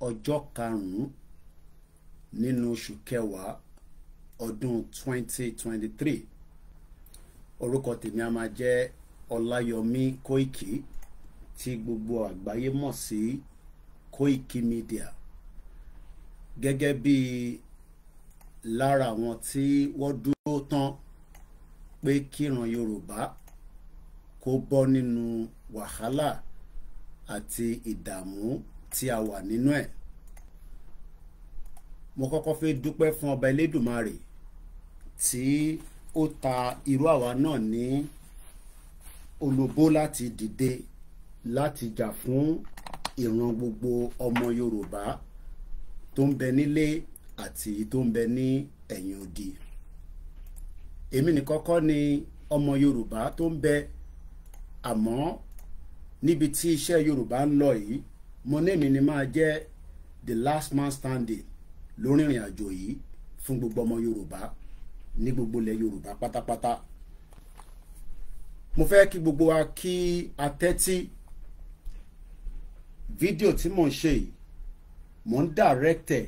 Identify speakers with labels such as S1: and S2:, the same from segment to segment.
S1: Ọjọ́ karùn-ún nínú oṣù kẹwàá ọdún 2023. Orúkọ tèmi a máa jẹ́ Ọláyọmí Kóìkì, tí gbogbo àgbáyé mọ̀ sí Kóìkì Media. Gẹ́gẹ́ bí lára àwọn tí wọ́n dúró tán pé kíran Yorùbá kó bọ́ nínú wàhálà àti ìdààmú tí a wà nínú ẹ̀. Mo kọ́kọ́ fẹ́ dúpẹ́ fún ọba Elédùmarè tí ó ta irú àwa náà ní olóbó láti dìde láti jà fún ìran gbogbo ọmọ Yorùbá tó ń bẹ nílé àti tó ń bẹ ní ẹ̀yìn odi. Èmi nìkan kọ́ ni ọmọ Yorùbá tó ń bẹ, àmọ́ níbi tí iṣẹ́ Yorùbá ń lọ yìí, mo ní èmi ni máa jẹ́ the last man standing lórí ìrìn àjò yìí fún gbogbo ọmọ Yorùbá ní gbogbo ilẹ̀ Yorùbá pátápátá. Mo fẹ́ kí gbogbo wa kí a tẹ́tí. Fídíò tí mò ń ṣe yìí, mò ń direct ẹ̀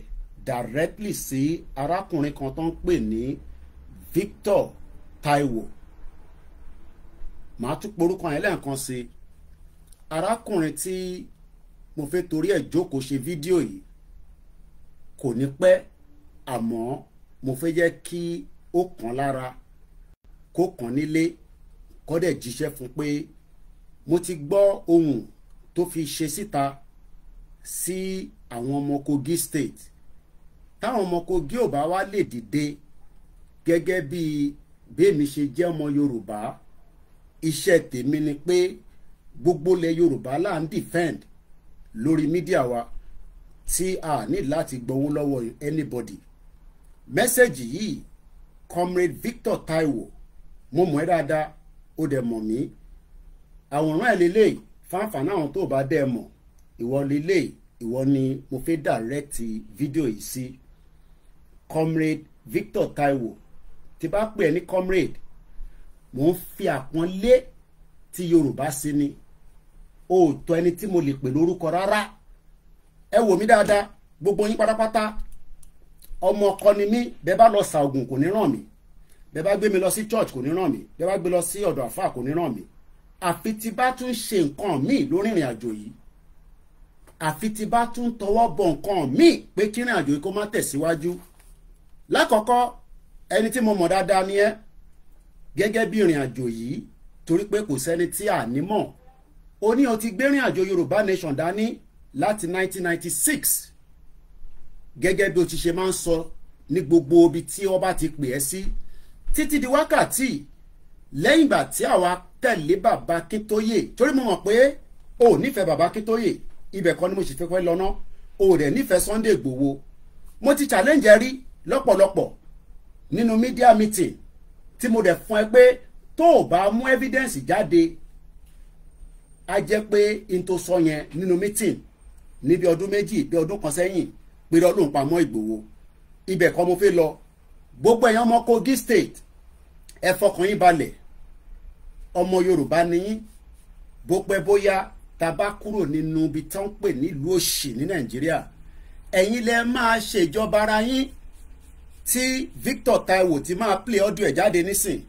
S1: directly sí arákùnrin kan tó ń pè ní Victor Taiwo. Màá tún porúkọ yẹn lẹ́ẹ̀kan sí. Arákùnrin tí mo fẹ́ torí ẹ̀ jókòó ṣe fídíò yìí kò ní pẹ́, àmọ́ mo fẹ́ jẹ́ kí ó kàn lára, kó kàn nílé, kó dẹ̀ jíṣẹ́ fún pé mo ti gbọ́ ohun tó fi ṣe síta sí àwọn ọmọ Kogi State. Táwọn ọmọ Kogi ò bá wá lè dìde gẹ́gẹ́ bí bẹ́ẹ̀mi ṣe jẹ́ ọmọ Yorùbá, iṣẹ́ tèmi ni pé gbogbo ilẹ̀ Yorùbá là ń defend lórí media wa tí a ní láti gbowó lọ́wọ́ anybody. Message yìí, Comrade Victor Taiwo, mo mọ̀ ẹ́ dáadáa, ó dẹ̀ mọ̀ mí. Àwòrán ẹ̀ lélẹ̀ fáfàní àwọn tó bá dẹ̀ mọ̀, ìwọ lélẹ̀, ìwọ ni mo fẹ́ direct fídíò yìí sí. Comrade Victor Taiwo, tí bá pè ẹ́ ní comrade, mò ń fi àpọ́nlé tí Yorùbá sí ni. Òótọ́ ẹni tí mo lè pè lórúkọ rárá. Ẹ wò mí dáadáa, gbogbo yín pátápátá, ọmọ ọkọ ni mí. Bẹ́ẹ̀ bá lọ sa ògùn kò ní ràn mí, bẹ́ẹ̀ bá gbé mi lọ sí church kò ní ràn mí, bẹ́ẹ̀ bá gbé lọ sí ọ̀dọ̀ àfáà kò ní ràn mí. Àfi tí bá tún ṣe nǹkan míì lórí ìrìn àjò yìí, àfi tí bá tún tọwọ́ bọ nǹkan míì pé kí ìrìn àjò yìí kó má tẹ̀síwájú. Lákọ̀ọ́kọ́, ẹni tí mo mọ̀ dáadáa ni ẹ́ gẹ́gẹ́ bí ìrìn àjò yìí, torí pé kò sẹ́ni tí a ní mọ̀. Ó ní o ti gbé ìrìn àjò Yorùbá Nation dání láti 1996, gẹ́gẹ́ bí o ti ṣe máa ń sọ ní gbogbo ibi tí ọba ti pè ẹ́ sí títí di wákàtí lẹ́yìn ìgbà tí àwa tẹ̀lé bàbá Akíntóyè. Torí mo mọ̀ pé o ò nífẹ̀ẹ́ bàbá Akíntóyè, ibẹ̀ kọ́ ni mo sì fẹ́ fẹ́ lọ́nà. O ò dẹ̀ nífẹ̀ẹ́ Sunday Igboho. Mo ti challenge ẹ rí lọ́pọ̀lọpọ̀ nínú media meeting tí mo dẹ̀ fún ẹ pé tó o bá mú evidence jáde, á jẹ́ pé n tó sọ yẹn nínú meeting níbi ọdún 2 bí ọdún kan sẹ́yìn pé lọ́dún pamọ́ Ìgbòho, ibẹ̀ kọ́ mo fẹ́ lọ. Gbogbo ẹ̀yàn ọmọ Kogi State, ẹ fọkàn yín balẹ̀, ọmọ Yorùbá ni yín. Bó pẹ́ bóyá tá bá kúrò nínú ibi tí wọ́n ń pè nílùú òṣì ní Nàìjíríà, ẹ̀yin lẹ máa ṣèjọba ara yín. Tí Victor Taiwo ti máa play audio ẹ̀ jáde nísìn,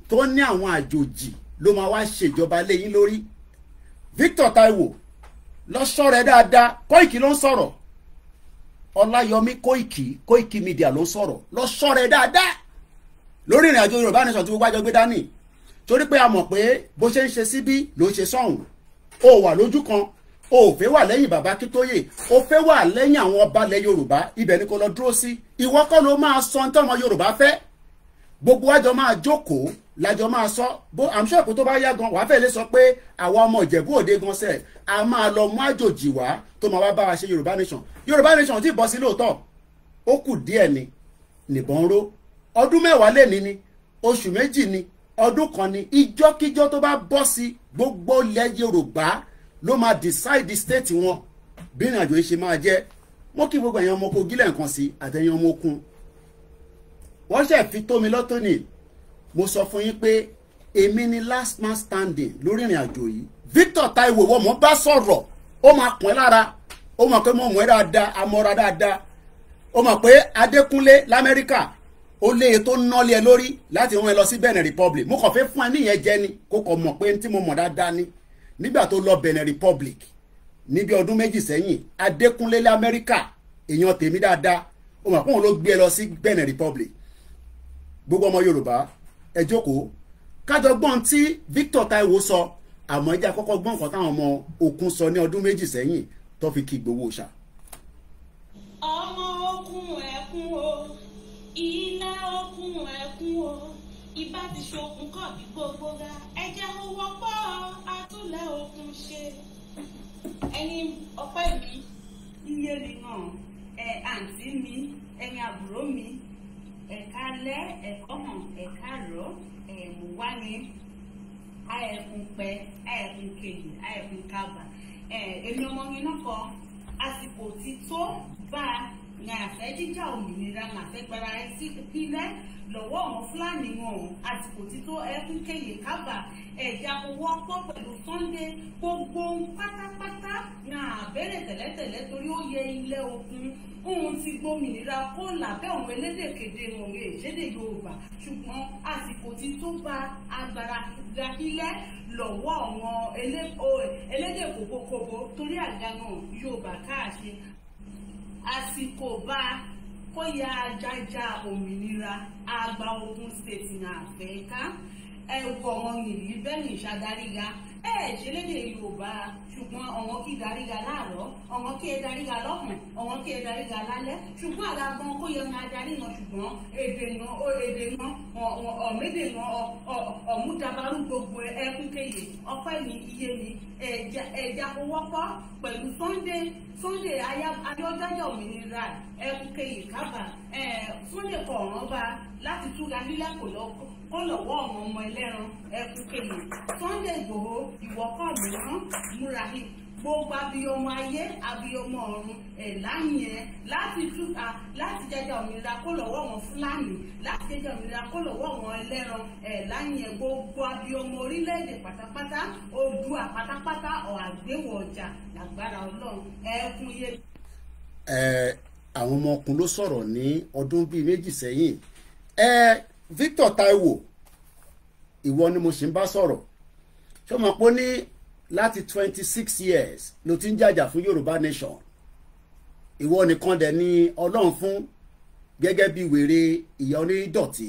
S1: tó ní àwọn àjòjì ló máa wá ṣèjọba lé yín lórí. Victor Taiwo, lọ ṣọ́ra ẹ dáadáa. Kóìkì ló ń sọ̀rọ̀, Ọláyọmí Kóìkì, Kóìkì Media ló ń sọ̀rọ̀. Lọ ṣọ́ra ẹ dáadáa lórí ìrìn àjò Yorùbá Nation tí gbogbo àjọ gbé dání, torí pé a mọ̀ pé bó ṣe ń ṣe síbí ló ń ṣe sọ́hùn. O wà lójú kan, o ò fẹ́ wà lẹ́yìn bàbá Akíntóyè, o fẹ́ wà lẹ́yìn àwọn ọba ilẹ̀ Yorùbá, ibẹ̀ ni kò lọ dúró sí. Ìwọ kọ́ ló máa sọ ní tọ́mọ Yorùbá fẹ́. Gbogbo àjọ máa jókòó lájọ máa sọ. Bó I'm sure pé tó bá yá gan, wàá fẹ́ lè sọ pé àwa ọmọ Ìjẹ̀bú Òde gan sẹ̀, a máa lọ mú àjòjì wá tó máa wá bá wa ṣe Yorùbá Nation. Yorùbá Nation ti bọ́ sí lóòótọ́, ó kù díẹ̀ ni nìbọn ró. Ọdún 10 lé ní ni, oṣù 2 ni, ọdún kan ni, ìjọ́kíjọ́ tó bá bọ́ sí, gbogbo ilẹ̀ Yorùbá ló máa decide the state wọn bí ìrìn àjò yìí ṣe máa jẹ́. Mo kí gbogbo ẹ̀yin ọmọ Kogi lẹ́ẹ̀kan sí àtẹ̀yìn ọmọ Òkun. Wọ́n ṣe fi tó mi lọ́tọ̀ ni. Mo sọ fún yín pé èmi ni last man standing lórí ìrìn àjò yìí. Victor Taiwo, wọ́n mọ̀ bá sọ̀rọ̀, ó máa kún ẹ́ lára. Ó mọ̀ pé mo mọ̀ ẹ́ dáadáa, amọ́ra dáadáa. Ó mọ̀ pé Adékúnlé l'Amẹ́ríkà ó léye tó nọ́lé ẹ lórí láti rán ẹ lọ sí Benin Republic. Mo kàn fẹ́ fún ẹ níyẹn jẹ ni, kó kàn mọ̀ pé tí mo mọ̀ dáadáa ni. Nígbà tó lọ Benin Republic níbi ọdún 2 sẹ́yìn, Adékúnlé l'Amẹ́ríkà, èèyàn tèmi dáadáa, ó mọ̀ pé òun ló gbé ẹ lọ sí Benin Republic. Gbogbo ọmọ Yorùbá ẹ jókòó kájọ gbọ́n tí Victor Taiwo sọ, àmọ́ ẹ jẹ́ àkọ́kọ́ gbọ́n nǹkan táwọn ọmọ Òkun sọ ní ọdún 2 sẹ́yìn tó fi kí Ìgbòho ṣá.
S2: Ọmọ Òkun ẹkún o, ilẹ̀ Òkun ẹkún o, ibà ti ṣokùn kọ̀ bí gbogbo ra, ẹ jẹ́ ó wọ́pọ̀ àtúnlẹ̀ Òkun ṣe. Ẹni ọpẹ́ mi, iye mi hàn, ẹ àǹtí mi, ẹni àbúrò mi, ẹ̀ka lẹ́ ẹ̀kọ́ hàn, ẹ̀ka rọ̀, ẹ̀mú wá ní àẹ̀kùn pẹ́, àẹ̀kùn kejì, àẹ̀kùn kaba. Èmi ọmọ mi náà kọ, àsìkò ti tó bá a ní àfẹ́ jíjà òmìnira, ní àfẹ́ gbára ẹ sí ilẹ̀ lọ́wọ́ àwọn Fúlàní wọn o. Àsìkò ti tó ẹkún kéye kábà, ẹ̀já kò wọ́pọ̀ pẹ̀lú Sunday gbogbo pátápátá ní àbẹ̀rẹ̀ tẹ̀lẹ́tẹ̀lẹ́ torí ó yẹ ilẹ̀ Òkun òun ti gbòmìnira kó lábẹ́ àwọn elédè kéde wọn èjédè Yorùbá, ṣùgbọ́n àsìkò ti tó bá agbára ilẹ̀ lọ́wọ́ àwọn elédè kòbókòbó torí àga náà Yorùbá káàṣe. Àsìkò bá kó ya ajájá òmìnira àgbà Ògùn state ní àfẹ́ká ẹ̀wọ̀ ọ̀wọ́n yìí bẹ́ẹ̀ ní ìṣàdáríga ẹ̀ ṣe lédè Yorùbá, ṣùgbọ́n ọ̀wọ́n kì í daríga láàárọ̀, ọ̀wọ́n kì í daríga lọ́kàn, ọ̀wọ́n kì í daríga lálẹ́, ṣùgbọ́n àdàgbọ́n kó yẹ wọn adarí wọn, ṣùgbọ́n èdè wọn ọ̀mẹ́dẹ̀ wọn ọ̀múdabarú gbogbo ẹkún kéye. Ọpẹ́ mi, iye mi, ẹ̀já kó wọ́pọ̀ pẹ̀lú Sunday ayọ́jájà òmìnira ẹkún kéye kábà. Sunday kọ̀ ọ̀ràn bá láti túra nílẹ̀ kò lọ́wọ́ ọmọ ọmọ ẹlẹ́ran ẹkún kéye. Sunday Ìgbòho ìwọ́kọ̀ mìíràn múra gbogbo abiyọmọ ayé abiyọmọ ọ̀run ẹ̀ láyẹn láti túta láti jẹjẹ òmìnira kó lọ́wọ́ wọn Fúlàní, láti jẹjẹ òmìnira kó lọ́wọ́ wọn ẹlẹ́ran ẹ̀ láyẹn gbogbo abiyọmọ orílẹ̀-èdè pátápátá Oòduà pátápátá ọ̀ àgbéwọ̀ ọjà lágbára Ọlọ́run ẹkún yé.
S1: Àwọn ọmọ ọkùnrin ló sọ̀rọ̀ ní ọdún bíi 2 sẹ́yìn. Victor Taiwo, ìwọ ni mo sì ń bá sọ̀rọ̀. Ṣé o mọ̀ pé ó ní láti 26 years ló ti ń jàjà fún Yorùbá Nation? Ìwọ nìkan dẹ̀ ni Ọlọ́run fún gẹ́gẹ́ bí wèrè ìyá onídọ̀tí.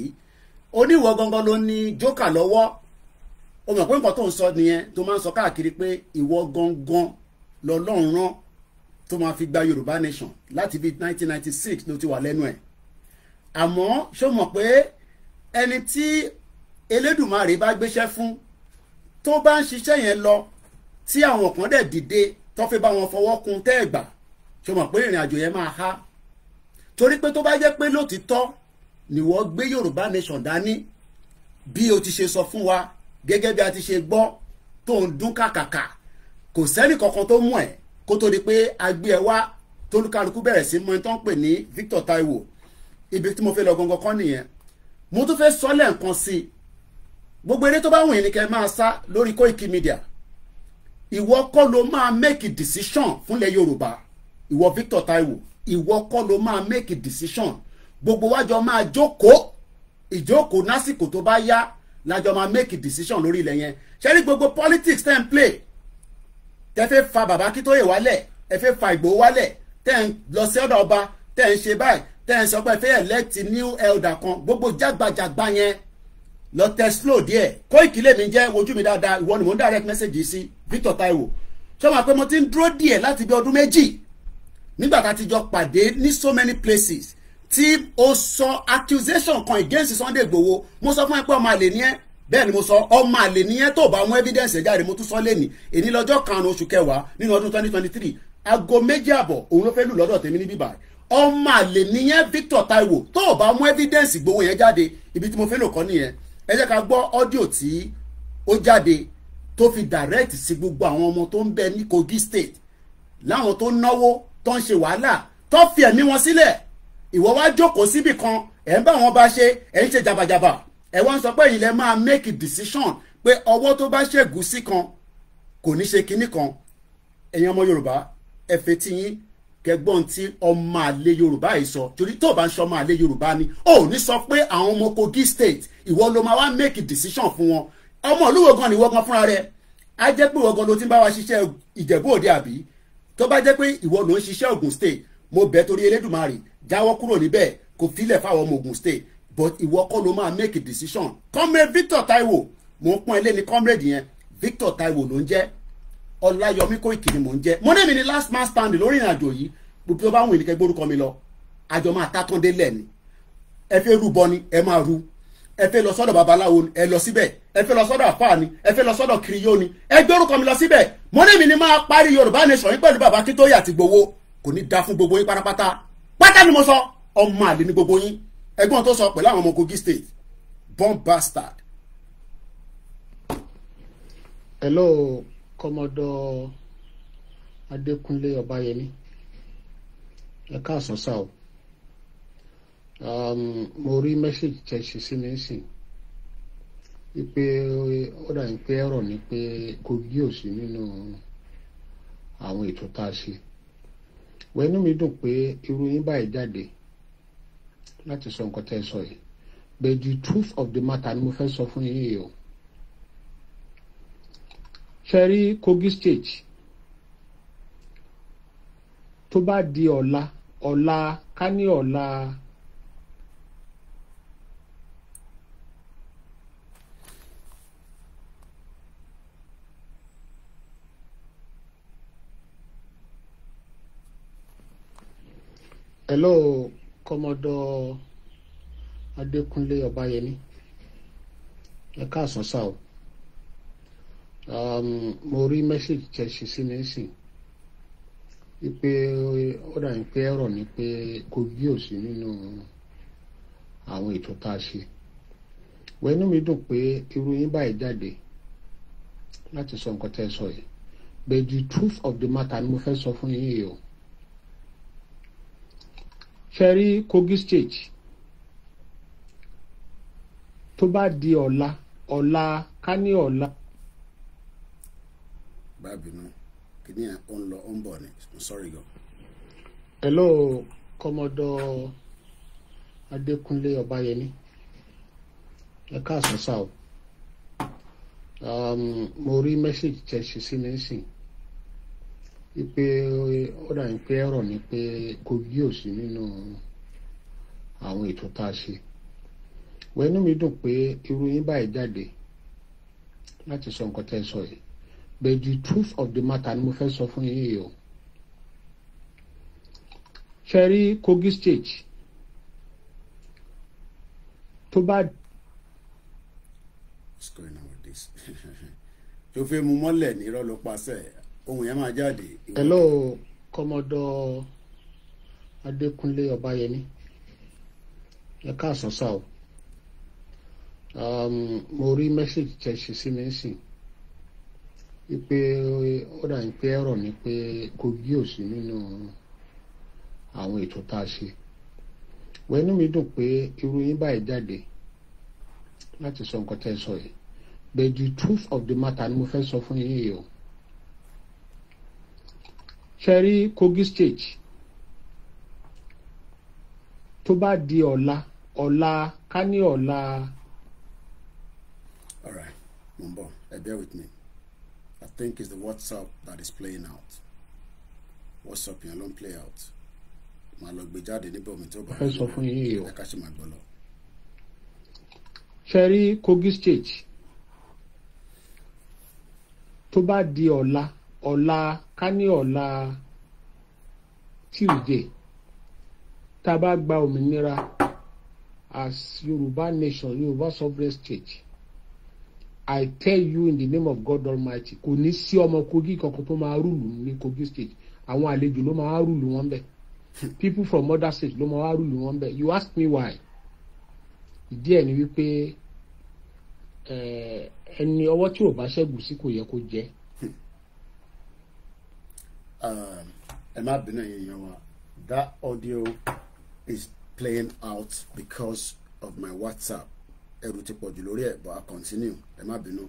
S1: Oníwọ̀ gangan ló ní jókà lọ́wọ́. O mọ̀ pé nǹkan tó ń sọ nìyẹn tó máa ń sọ káàkiri pé ìwọ gangan lọ́lọ́run rán tó máa fi gba Yorùbá Nation láti bí 1996 ló ti wà lẹ́nu ẹ̀. Àmọ́ ṣó mọ̀ pé ẹni tí Elédùmarè bá gbéṣẹ́ fún tó bá ń ṣiṣẹ́ yẹn lọ tí àwọn kan dẹ̀ dìde tó fi bá wọn fọwọ́ kun tẹ́ ẹ̀ gbà, ṣó mọ̀ pé ìrìn àjò yẹn máa há? Torí pé tó bá jẹ́ pé lótìtọ́ ni wọ́n gbé Yorùbá Nation dání bí o ti ṣe sọ fún wa gẹ́gẹ́ bí a ti ṣe gbọ́ tó ń dún kàkàkà, kò sẹ́nì kankan tó mú ẹ̀ kó tó di pé a gbé ẹ wá tólúkálukú bẹ̀rẹ̀ sí mọ́ ẹni tó ń pè ní Victor Taiwo. Ibi tí mo fẹ́ lọ gangan kọ́ nìyẹn. Mo tún fẹ́ sọ lẹ́ẹ̀kan sí i, gbogbo eré tó bá wù yín ni kẹ́ máa sá lórí Koiki Media. Ìwọ kọ́ ló máa make a decision fúnlẹ̀ Yorùbá. Ìwọ Victor Taiwo, ìwọ kọ́ ló máa make a decision. Gbogbo wa jọ máa jókòó ìjókòó lásìkò tó bá yá lájọ máa make a decision lórí ilẹ̀ yẹn. Ṣé rí gbogbo politics tẹ́ ń play, tẹ́ fẹ́ fa bàbá Akíntóyè wálẹ̀, ẹ fẹ́ fa Ìgbòho wálẹ̀, tẹ́ ń lọ sí ọ̀dọ̀ ọba, tẹ́ ń ṣe báyìí, tẹ́ ń sọ pé ẹ fẹ́ elect new elder kan, gbogbo jágbajàgba yẹn lọ tẹ slow díẹ̀. Koiki lèmi jẹ́, wojú mi dáadáa, ìwọ ni mò ń direct message sí Victor Taiwo. Ṣé wàá pé mo ti ń dúró díẹ̀ láti bí ọdún 2 nígbà tá a ti jọ pàdé ní so many places tí o sọ accusation kan against Sunday Igboho. Mo sọ fún ẹ pé ọmọ àlè ni ẹ, bẹ́ẹ̀ ni mo sọ, ọmọ àlè ni ẹ tó bá mú evidence jáde. Mo tún sọ lẹ́nìí, èní lọ́jọ́ 5 oṣù kẹwàá nínú ọdún 2023, aago 2:30 òun ló fẹ́ lù lọ́dọ̀ tèmi ní bíbá. Ọmọ àlè nìyẹn Victor Taiwo, tó bá mú evidence Igboho yẹn jáde. Ibi tí mo fẹ́ lò kọ́ nìyẹn. Ẹ jẹ́ ká gbọ́ ọ́díò tí ó jáde tó fi direct sí gbogbo àwọn ọmọ tó ń bẹ ní Kogi State, láwọn tó náwó, tó ń ṣe wàhálà, tó fi ẹ̀mí wọn sílẹ̀. Ìwọ wá jókòó síbì kan, ẹ̀ ń bá wọn bá ṣe, ẹ̀ ń ṣe jàbàjàbà, ẹ̀ wá ń sọ pé ẹ̀yin lẹ máa make a decision pé ọwọ́ tó bá ṣègùsí kan kò ní ṣe kinní kan. Ẹ̀yin ọmọ Yorùbá, Ẹ fetí yín kẹgbọ́n tí ọmọ àlè Yorùbá yìí sọ, torí tó bá ń sọ ọmọ àlè Yorùbá ni ó ní sọ pé àwọn ọmọ Kogi State ìwọ ló máa wá make a decision fún wọn. Ọmọ olúwo gan ni ìwọ gan fúnra rẹ. Á jẹ́ pé ìwọ gan ló ti ń bá wa ṣiṣẹ́ Ìjẹ̀bú Òde, àbí tó bá jẹ́ pé ìwọ ló ń ṣiṣẹ́ Ògùn State, mo bẹ̀ torí Elédùmarè jáwọ́ kúrò níbẹ̀ kò filẹ̀ fáwọn ọmọ Ògùn State, but ìwọ kọ́ ló máa make a decision. Comrade Victor Taiwo, mò ń pọ́n ilé ní comrade yẹn, Victor Taiwo ló ń jẹ́, Ọláyọmí Kóìkì ni mò ń jẹ́. Mo ní mi ní last man standing lórí ìrìnàjò yìí. Gbogbo tó bá wù ní kẹ́ gbórúkọ mi lọ, àjọ máa tátán délẹ̀ ni. Ẹ fẹ́ rúbọ ni ẹ máa rú, ẹ fẹ́ lọ sọ́dọ̀ babaláwo ni ẹ lọ síbẹ̀, ẹ fẹ́ lọ sọ́dọ̀ àfáà ni, ẹ fẹ́ lọ sọ́dọ̀ kiriyó ni, ẹ gbórúkọ mi lọ síbẹ̀. Mo ní mi ní máa parí Yorùbá Nation yín pẹ̀lú bàbá Akíntóyè àti Ìgbòho. Kò ní da fún gbogbo yín pátápátá pátá ni mo sọ, ọmọ àlè ni gbogbo yín. Ẹ̀gbọ́n tó sọ pẹ̀lú àwọn ọmọ Kogi State, born bastard.
S3: Hello, Commodore Adékúnlé Ọbáyẹmí, ẹ káàsán sá o. Mo rí mẹ́sẹ̀gì tẹ́ ṣe sí mi sìn wípé ó dàbí pé ẹ̀rọ ni pé Kogi ò sí nínú àwọn ètò tá a ṣe. Wẹ́nú mi dùn pé irú yín báyìí jáde láti sọ nǹkan tẹ́ ẹ sọ yìí, but the truth of the matter ni mo fẹ́ sọ fún yín yìí o. Ṣe rí Kogi State tó bá di ọ̀la ọ̀la ká ní ọ̀la. Hello, Commodore Adékúnlé Ọbáyẹmí, ẹ káàsán sá o. Mo rí mẹ́sẹ̀gì tẹ́ ṣe sí mi sìn wípé ó dàbí pé ẹ̀rọ ni pé Kogi ò sí nínú àwọn ètò tá a ṣe. Wẹ́nú mi dùn pé irú yín báyìí jáde láti sọ nǹkan tẹ́ ẹ sọ yìí, but the truth of the matter ni mo fẹ́ sọ fún yín yìí o. Ṣe rí Kogi State tó bá di ọ̀la ọ̀la ká ní ọ̀la.
S1: Bábìnú kìíní ẹ̀ ó ń lọ ó ń bọ̀ ni, I'm sorry gan.
S3: Hello, Commodore Adékúnlé Ọbáyẹmí, ẹ káàsán sá o. Mo rí mẹ́sẹ̀gì tẹ́ ṣe sí mi sìn wípé ó dàbí pé ẹ̀rọ ni pé Kogi ò sí nínú àwọn ètò tá a ṣe. Wẹ́nú mi dùn pé irú yín báyìí jáde láti sọ nǹkan tẹ́ ẹ sọ yìí, but the truth of the matter ni mo fẹ́ sọ fún yín yìí o. Ṣe rí Kogi State tó bá.
S1: What's going on with this? Tó fẹ́ mú mọ́lẹ̀ ní irọ́ ló paṣẹ ohun yẹn máa jáde.
S3: Hello, Commodore Adékúnlé Ọbáyẹmí, ẹ káàsán sá o. Mo rí mẹ́sẹ̀gì tẹ́ ṣe sí mi sìn wípé ó dàbí pé ẹ̀rọ ni pé Kogi ò sí nínú àwọn ètò tá a ṣe. Wẹ́nú mi dùn pé irú yín báyìí jáde láti sọ nǹkan tẹ́ ẹ sọ yìí, but the truth of the matter ni mo fẹ́ sọ fún yín yìí o. Ṣe rí Kogi State tó bá di ọ̀la ọ̀la ká ní ọ̀la.
S1: All right, mo ń bọ̀, bear with me. I think it's the WhatsApp that is playing out. WhatsApp yẹn ló ń play out. Màá lọ gbé jáde níbẹ̀ omi tó bá.
S3: Fẹ́ sọ fún yín yìí o.
S1: Ẹ ká ṣe máa gbọ́ lọ.
S3: Ṣe rí Kogi State tó bá di ọ̀la ọ̀la ká ní ọ̀la Tuesday tá a bá gba òmìnira as Yorùbá nation, Yorùbá sovereign state, I tell you in the name of God Almighty, kò ní sí ọmọ Kogi kankan tó máa rúlù ní Kogi State. Àwọn àlejò ló máa rúlù wọn bẹ́ẹ̀, people from other states ló máa rúlù wọn bẹ́ẹ̀. You ask me why? Ìdí ẹ̀ ni wípé ẹni ọwọ́ tí ò bá ṣẹ́gun sí kò yẹ kó jẹ́.
S1: Ẹ má bínú ẹ̀yin èèyàn wa, that audio is playing out because of my WhatsApp. Ẹrù ti pọ̀jù lórí ẹ̀, but I continue, ẹ má bínú.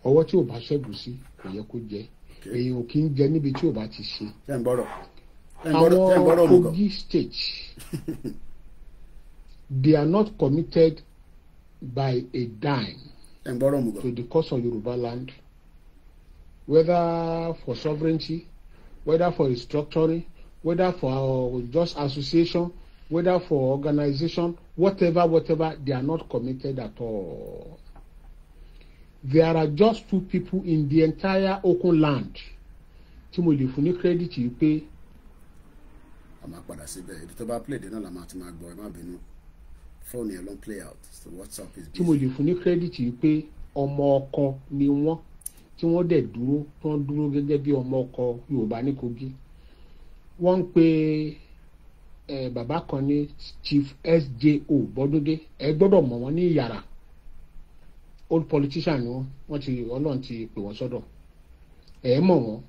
S3: Ọwọ́ tí ò bá ṣẹ́gun sí kò yẹ kó jẹ́. Èèyàn ò kí ń jẹ níbi tí ò bá ti ṣe.
S1: Ṣé ń gbọ́rọ̀? Ṣé ń gbọ́rọ̀? Ṣé ń gbọ́rọ̀
S3: Àwọn
S1: òmùgọ̀?
S3: Kogi State, they are not committed by a dime
S1: Ṣé ń gbọ́rọ̀ òmùgọ̀?
S3: to the cause of Yoruba land, whether for sovereignty, whether for restructuring, whether for just association, whether for organization, whatever, whatever, they are not committed at all. There are just two people in the entire Okun land tí mo lè fún ní credit yìí pé
S1: A máa padà síbẹ̀. Ibi tó bá play dé náà la máa ti máa gbọ́. Ẹ má bínú, fóònù yẹn ló ń play out, so WhatsApp is
S3: tí mo
S1: busy.
S3: lè fún ní credit yìí pé ọmọ ọkọ ni wọ́n, tí wọ́n dẹ̀ dúró, tí wọ́n dúró gẹ́gẹ́ bí ọmọ ọkọ Yorùbá ní Kogi. Wọ́n ń pe bàbá kan ní Chief SJO Bọ́dúndé. Ẹ gbọ́dọ̀ mọ̀ wọ́n ní Ìyàrá. Old politician ni wọ́n. Wọ́n ti, Ọlọ́run ti pè wọ́n sọ́dọ̀. Ẹ mọ̀ wọ́n.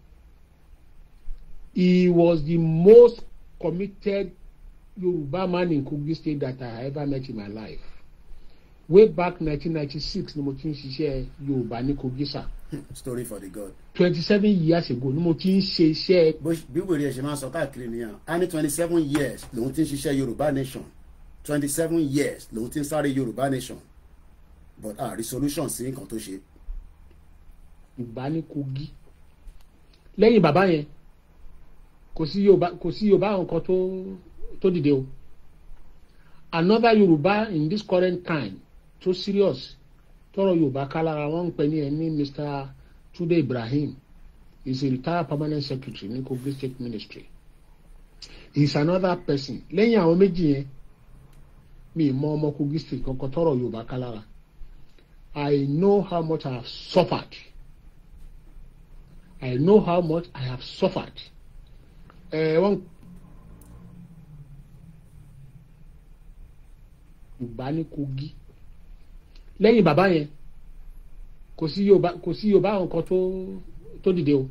S3: He was the most committed Yoruba man in Kogi State that I ever met in my life. Way back 1996 ni mo ti ń ṣiṣẹ́ Yorùbá ní Kogi sà.
S1: Story for the god.
S3: 27 years ago ni mo ti ń ṣe iṣẹ́
S1: Bí wèrè ẹ̀ ṣe máa ń sọ káàkiri nìyẹn. A ní 27 years lòun ti ń ṣiṣẹ́ Yorùbá nation, 27 years lòun ti ń sáré Yorùbá nation, but a rí solution sí nǹkan tó ṣe.
S3: Yorùbá ní Kogi. Lẹ́yìn bàbá yẹn, kò sí Yorùbá àwọn kan tó dìde o. Another Yorùbá in this current time tó serious, tọrọ Yorùbá ká lára, wọn ń pè ní ẹni Mr. Tunde Ibrahim. Is a retired permanent secretary ní Kogi State Ministry. He is another person. Lẹ́yìn àwọn méjì yẹn, mi ì mọ ọmọ Kogi State kankan tọrọ Yorùbá ká lára. I know how much I have suffered. I know how much I have suffered. Wọ́n Yorùbá ní Kogi. Lẹ́yìn bàbá yẹn, kò sí Yorùbá àwọn kan tó dìde o.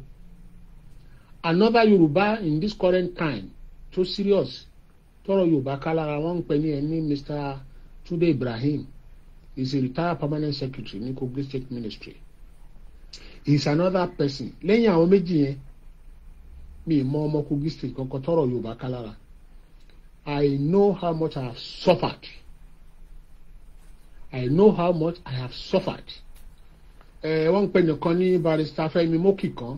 S3: Another Yorùbá in this current time tó serious, tọrọ Yorùbá ká lára, wọn ń pè ní ẹni Mr. Tunde Ibrahim. Is a retired permanent secretary ní Kogi State Ministry. He is another person. Lẹ́yìn àwọn méjì yẹn, mi ì mọ ọmọ Kogi State kankan tọrọ Yorùbá ká lára. I know how much I have suffered. I know how much I have suffered. Wọ́n ń pè nìkan ní Barrister Fẹ́mi Mókìkan.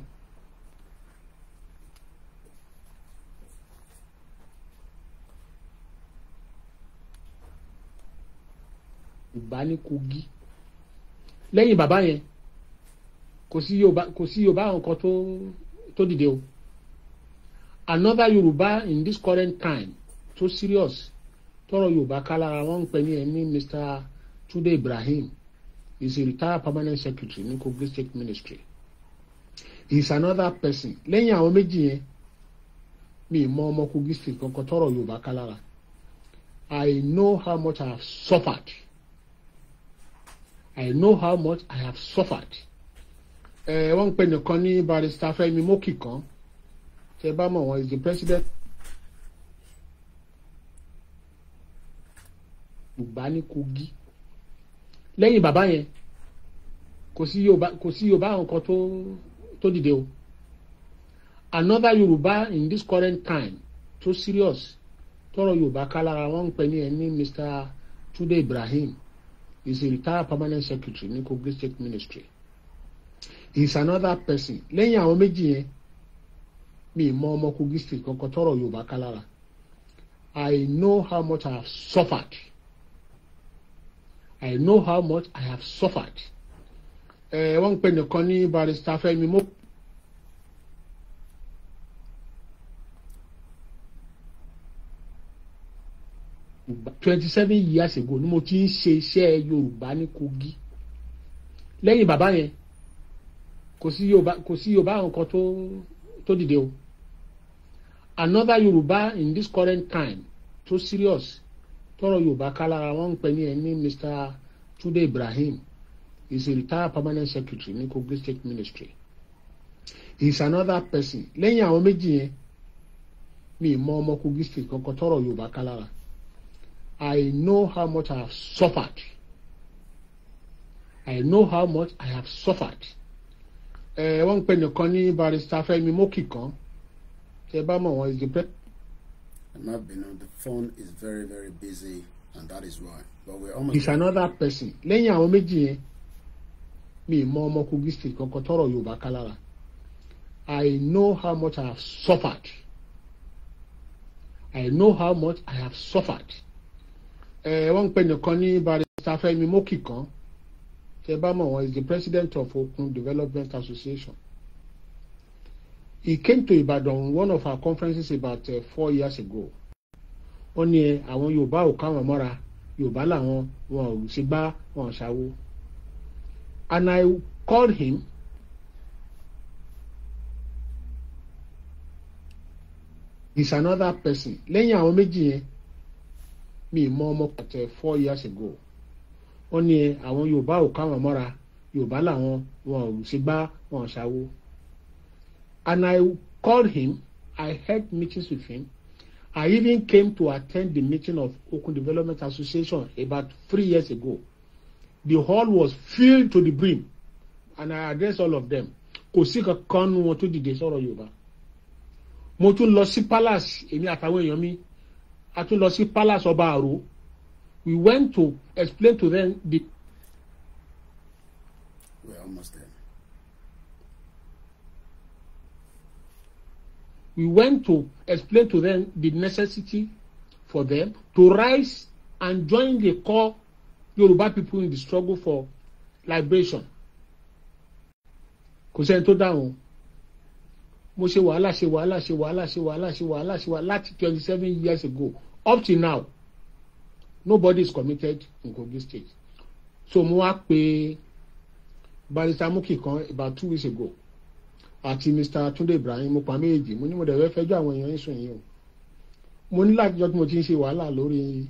S3: Yorùbá ní Kogi. Lẹ́yìn bàbá yẹn, kò sí Yorùbá àwọn kan tó dìde o. Another Yorùbá in this current time tó serious, tọrọ Yorùbá ká lára, wọn ń pè ní ẹni Mr. Tunde Ibrahim. Is a retired permanent secretary ní Kogi State Ministry. He is another person. Lẹ́yìn àwọn méjì yẹn, mi ì mọ ọmọ Kogi State kankan tọrọ Yorùbá ká lára. I know how much I have suffered. I know how much I have suffered. Wọ́n ń pè nìkan ní Barrister Fẹ́mi Mókìkan. Tẹ bá mọ̀ wọ́n, is the president Yorùbá ní Kogi. Lẹ́yìn bàbá yẹn, kò sí Yorùbá àwọn kan tó dìde o. Another Yorùbá in this current time tó serious, tọrọ Yorùbá ká lára, wọn ń pè ní ẹni Mr. Tunde Ibrahim. Is a retired permanent secretary ní Kogi State Ministry. He is another person. Lẹ́yìn àwọn méjì yẹn, mi ì mọ ọmọ Kogi State kankan tọrọ Yorùbá ká lára. I know how much I have suffered. I know how much I have suffered. Wọ́n ń pè nìkan ní Barrister Fẹ́mi Mó. 27 years ago ni mo ti ń ṣe iṣẹ́ Yorùbá ní Kogi. Lẹ́yìn bàbá yẹn, kò sí Yorùbá àwọn kan tó dìde o. Another Yorùbá in this current time tó serious, tọrọ Yorùbá ká lára, wọn ń pè ní ẹni Mr. Tunde Ibrahim. Is a retired permanent secretary ní Kogi State Ministry. He is another person. Lẹ́yìn àwọn méjì yẹn, mi ì mọ ọmọ Kogi State kankan tọrọ Yorùbá ká lára. I know how much I have suffered. I know how much I have suffered. Ẹ wọ́n ń pè nìkan ní Barrister Fẹ́mi Mókìkan, tẹ bá mọ̀ wọ́n, is the pre.
S1: Má bínú, the phone is very very busy and that is why, but we're almost.
S3: Is another person. Lẹ́yìn àwọn méjì yẹn, mi ì mọ ọmọ Kogi State kankan tọrọ Yorùbá ká lára. I know how much I have suffered. I know how much I have suffered. Ẹ wọ́n ń pè nìkan ní Barrister Fẹ́mi Mókìkan, tẹ bá mọ̀ wọ́n, is the president of Okun Development Association. He came to Ibadan on one of our conferences about 4 years ago. Ó ní ẹ àwọn Yorùbá ò káwọn mọ́ra, Yorùbá làwọn, wọn ò ṣe gbá, wọn ò ṣàwo. And I called him. He's another person. Lẹ́yìn àwọn méjì yẹn, mi ì mọ ọmọ at 4 years ago. Ó ní ẹ àwọn Yorùbá ò káwọn mọ́ra, Yorùbá làwọn, wọn ò ṣe gbá, wọn ò ṣàwo. And I called him. I had meetings with him. I even came to attend the meeting of Okun Development Association about 3 years ago. The hall was filled to the brim, and I addressed all of them. Kò sí kankan nu wọn tó dìde sọ̀rọ̀ Yorùbá. Mo tún lọ sí palace, èmi àtàwọn èèyàn mi, a tún lọ sí palace ọba Àró. We went to explain to them the.
S1: We're almost there.
S3: We went to explain to them the necessity for them to rise and join the core Yoruba people in the struggle for liberation. Kò sẹ́ni tó dáhùn. Mo ṣe wàhálà, ṣe wàhálà, ṣe wàhálà, ṣe wàhálà, ṣe wàhálà, ṣe wàhálà láti 27 years ago up till now. Nobody is committed in Kogi State. So mo wá pe Barrister Muki kan about 2 weeks ago àti Mr. Tunde Ibrahim. Mo pa méjì, mo ní mo dẹ̀ fẹ́ fẹjọ́ àwọn èèyàn yín sùn yìí o. Mo ní láti jọ́ tí mo ti ń ṣe wàhálà lórí.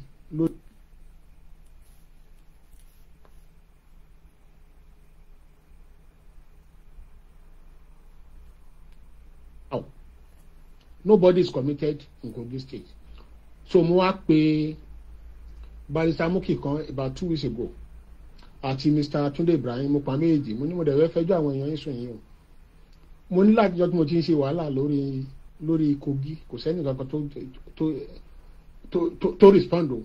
S3: Nobody is committed in Kogi State. So mo wá pe Barrister Muki kan about 2 weeks ago àti Mr. Tunde Ibrahim. Mo pa méjì, mo ní mo dẹ̀ fẹ́ fẹjọ́ àwọn èèyàn yín sùn yìí o. Mo ní láti jọ́ tí mo ti ń ṣe wàhálà lórí Kogi, kò sẹ́ni kankan tó respond o.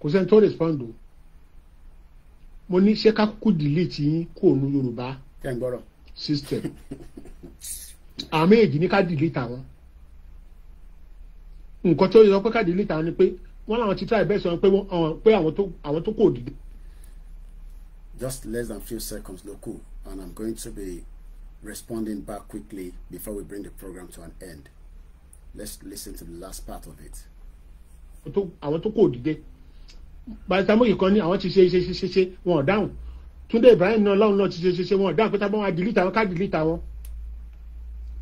S3: Kò sẹ́ni tó respond o. Mo ní ṣé ká kúkú delete yín kúrò ní Yorùbá
S1: Kẹ́ ń gbọ́rọ̀.
S3: system? Àwọn méjèèjì ní ká delete àwọn. Nǹkan tó yọ pé ká delete àwọn ni pé wọ́n làwọn ti try bẹ́ẹ̀ sọ pé wọ́n pé àwọn tó kò dìde.
S1: Just less than few seconds ló kù, and I'm going to be responding back quickly before we bring the program to an end. Let's listen to the last part of it.
S3: Àwọn tó kò dìde. Barrister Muki kan ní àwọn ti ṣe ṣe ṣe ṣe, wọn ò dáhùn. Túndé Ibrahim náà láwọn náà ti ṣe ṣe ṣe, wọn ò dáhùn, pé tábọn wọn delete àwọn, ká delete àwọn.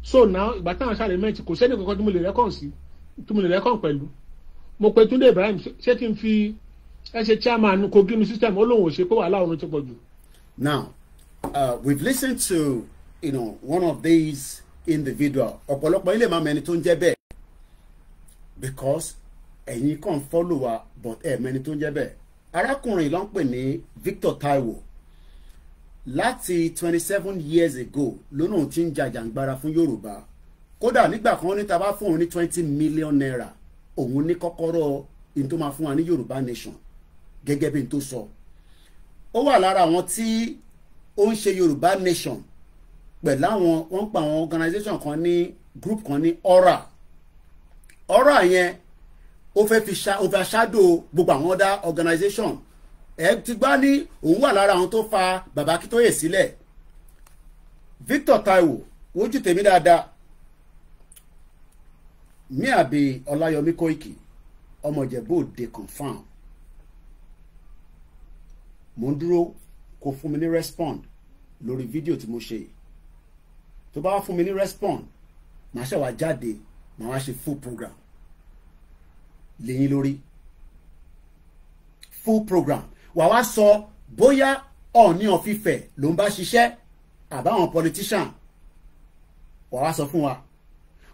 S3: So now, ìgbà táwọn ṣàlẹ̀ mẹ́tì, kò sẹ́ni kankan tí mo lè reckon sí, tí mo lè reckon pẹ̀lú. Mo pe Túndé Ibrahim, ṣé kí n fi ẹ ṣe chairman Kogi nu system? Ó lóun ò ṣe, pé wàhálà òun ti pọ̀ jù.
S1: Now, we've listened to one of these individual. Ọ̀pọ̀lọpọ̀ ilé máa mẹni tó ń jẹ́ bẹ́ẹ̀ because ẹ̀yin kàn follow wa, but ẹ̀ mẹni tó ń jẹ́ bẹ́ẹ̀. Arákùnrin ló ń pè ní Victor Taiwo. Láti 27 years ago lónà òun ti ń jàjàǹgbara fún Yorùbá. Kódà nígbà kan ní ta bá fún òun ní ₦20 million, òun ní kọ́kọ́rọ́ in tó máa fún wa ní Yorùbá nation gẹ́gẹ́ bí n tó sọ. Ó wà lára àwọn tí ó ń ṣe Yorùbá nation pẹ̀lú àwọn, wọ́n ń pa àwọn organisation kan ní group kan ní aura. Aura yẹn, ó fẹ́ fi overshadow gbogbo àwọn other organisation. Ẹ ti gbá ní òun wà lára àwọn tó fa bàbá Akíntóyè sílẹ̀. Victor Taiwo, wojú tèmi dáadáa ní àbí Ọláyọmí Kóìkì, ọmọ Ìjẹ̀bú Òde, confam. Mo ń dúró kó fún mi ní respond lórí fídíò tí mo ṣe yìí. Tó bá wá fún mi ní respond, màá ṣe wá jáde, màá wá ṣe full program lẹ́yìn lórí full program. Wà wá sọ bóyá Ọọ̀ni of Ifẹ̀ ló ń bá ṣiṣẹ́ àbáwọn politician. Wà wá sọ fún wa,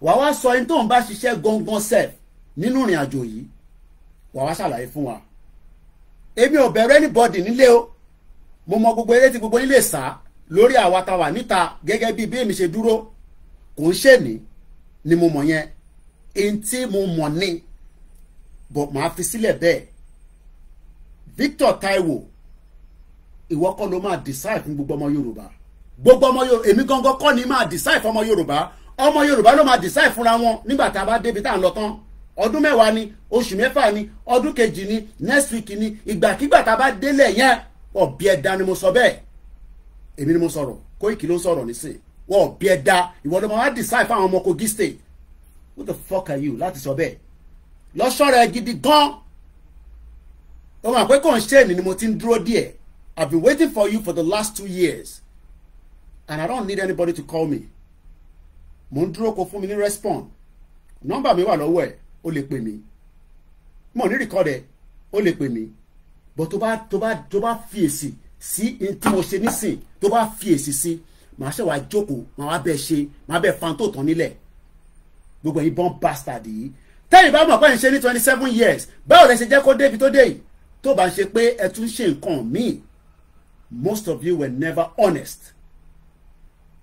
S1: wà wá sọ ẹni tó ń bá ṣiṣẹ́ gangan sef nínú ìrìn àjò yìí. Wà wá ṣàlàyé fún wa. Èmi ò bẹ̀rù anybody nílé o. Mo mọ gbogbo eré tí gbogbo yín lè sá. Lórí àwa tá wà níta gẹ́gẹ́ bí èmi ṣe dúró, kò ń ṣe ní ni mo mọ̀ yẹn, n tí mo mọ̀ ní, but màá fi sílẹ̀ bẹ́ẹ̀. Victor Taiwo, ìwọ kọ́ ló máa decide fún gbogbo ọmọ Yorùbá. Gbogbo ọmọ Yorùbá, èmi gangan kọ́ ni máa decide fún ọmọ Yorùbá. Ọmọ Yorùbá ló máa decide fúnra wọn nígbà tá a bá débi tá à ń lọ tán. Ọdún 10 ni, oṣù 6 ni, ọdún 2 ni, next week ni, ìgbàkigbà tá a bá délẹ̀ yẹn, ọ̀bí ẹ̀dá ni mo sọ bẹ́ẹ̀. Èmi ni mo sọ̀rọ̀, Koiki ló ń sọ̀rọ̀ nísìn. Wọ́n ọ̀bí ẹ̀dá, ìwọ ló máa decide fún àwọn ọmọ Kogi State. Who the fuck are you láti sọ bẹ́ẹ̀? Lọ ṣọ́ra ẹ gidi gan. Ó mọ̀ pé kò ń ṣe ènì ni mo ti ń dúró díẹ̀. I've been waiting for you for the last 2 years and I don't need anybody to call me. Mo ń dúró kó fún mi ní respond. Nọ́mbà mi wà lọ́wọ́ ẹ̀, ó lè pè mí. Mo ní record ẹ̀, ó lè pè mí. But tó bá fi èsì sí tí mo ṣe nísìn, tó bá fi èsì sí, màá ṣe wàá jókòó, màá wá bẹ́ẹ̀ ṣe, màá bẹ́ẹ̀ fan tó tán nílẹ̀. Gbogbo ẹ̀yin born bastard yìí, tẹ́yìn bá mọ̀ pé ń ṣe ní 27 years, báwo lẹ ṣe jẹ́ kó débi tó dé yìí? Tó bá ń ṣe pé ẹ tún ṣe nǹkan míì, most of you were never honest.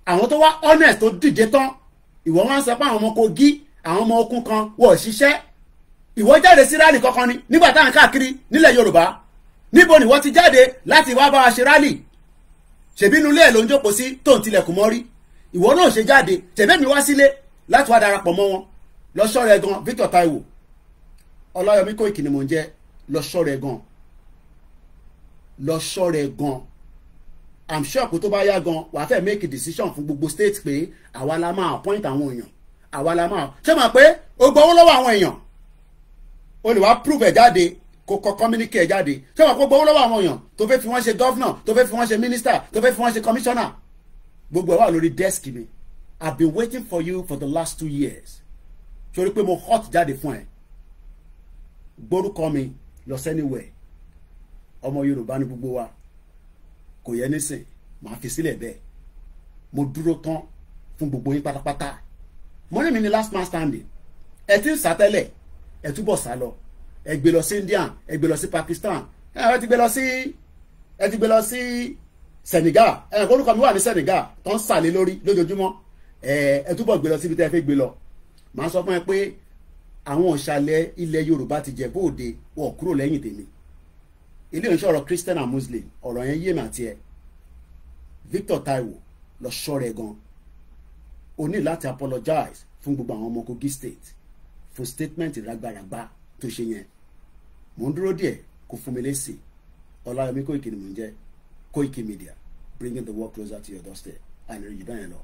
S1: Àwọn tó wá honest tó dìde tán, ìwọ wá ń sọ pé àwọn ọmọ Kogi, àwọn ọmọ okun kan wọ́n ṣiṣẹ́. Ìwọ jáde sí rally kankan ni nígbà táwọn káàkiri nílẹ̀ Yorùbá? Níbo ni wọ́n ti jáde láti wá bá wa ṣe rally? Ṣèbí inú ilé ẹ̀ ló ń jókòó sí tó ń tilẹ̀kùn mọ́rí. Ìwọ náà ṣe jáde. Ṣèbí mi wá sílé láti wá darapọ̀ mọ́ wọn. Lọ ṣọ́ra ẹ gan, Victor Taiwo. Ọláyọmí Kóìkì ni mò ń jẹ́. Lọ ṣọ́ra ẹ gan, lọ ṣọ́ra ẹ gan. I'm sure pé tó bá yá gan, wàá fẹ́ make a decision fún gbogbo state pé àwa la máa appoint àwọn èèyàn, àwa la máa ṣé máa pé o gbowó lọ́wọ́ àwọn èèyàn. O lè wá prove ẹ̀ jáde, kó kọ communique ẹ̀ jáde. Ṣé wàá kó gbowó lọ́wọ́ àwọn èèyàn tó fẹ́ fi wọ́n ṣe governor, tó fẹ́ fi wọ́n ṣe minister, tó fẹ́ fi wọ́n ṣe commissioner? Gbogbo ẹ̀ wà lórí desk mi. I've been waiting for you for the last 2 years torí pé mo hot jáde fún ẹ. Gbórúkọ mi lọ sẹ́niwẹ̀. Ọmọ Yorùbá ní gbogbo wa, kò yẹ nísìn. Màá fi sílẹ̀ bẹ́ẹ̀. Mo dúró tán fún gbogbo yín pátápátá. Mo ní mi ní last man standing. Ẹ ti ń sá tẹ́lẹ̀, ẹ túbọ̀ sá lọ. Ẹ gbé lọ sí India, ẹ gbé lọ sí Pakistan, ẹ ti gbé lọ sí Senegal. Ẹ orúkọ mi wà ní Senegal tó ń sàlẹ̀ lórí lójoojúmọ́. Ẹ túbọ̀ gbé lọ síbi tẹ́ ẹ fẹ́ gbé lọ. Màá sọ fún ẹ pé àwọn òṣàlẹ̀ ilẹ̀ Yorùbá ti jẹ̀ bóde wọ̀ kúrò lẹ́yìn tèmi. Ilé ìṣe ọ̀rọ̀ Christian and Muslim, ọ̀rọ̀ yẹn yé mi àti ẹ. Victor Taiwo, lọ ṣọ́ra ẹ gan. O ní láti apologize fún gbogbo àwọn ọmọ Kogi State fún statement rágbáragbá tó ṣe yẹn. Mò ń dúró díẹ̀ kó fún mi lésì. Ọláyọmí Kóìkì ni mò ń jẹ́. Kóìkì Media, bringing the world closer to your doorstep. Àìní rí jù bẹ́ẹ̀ lọ.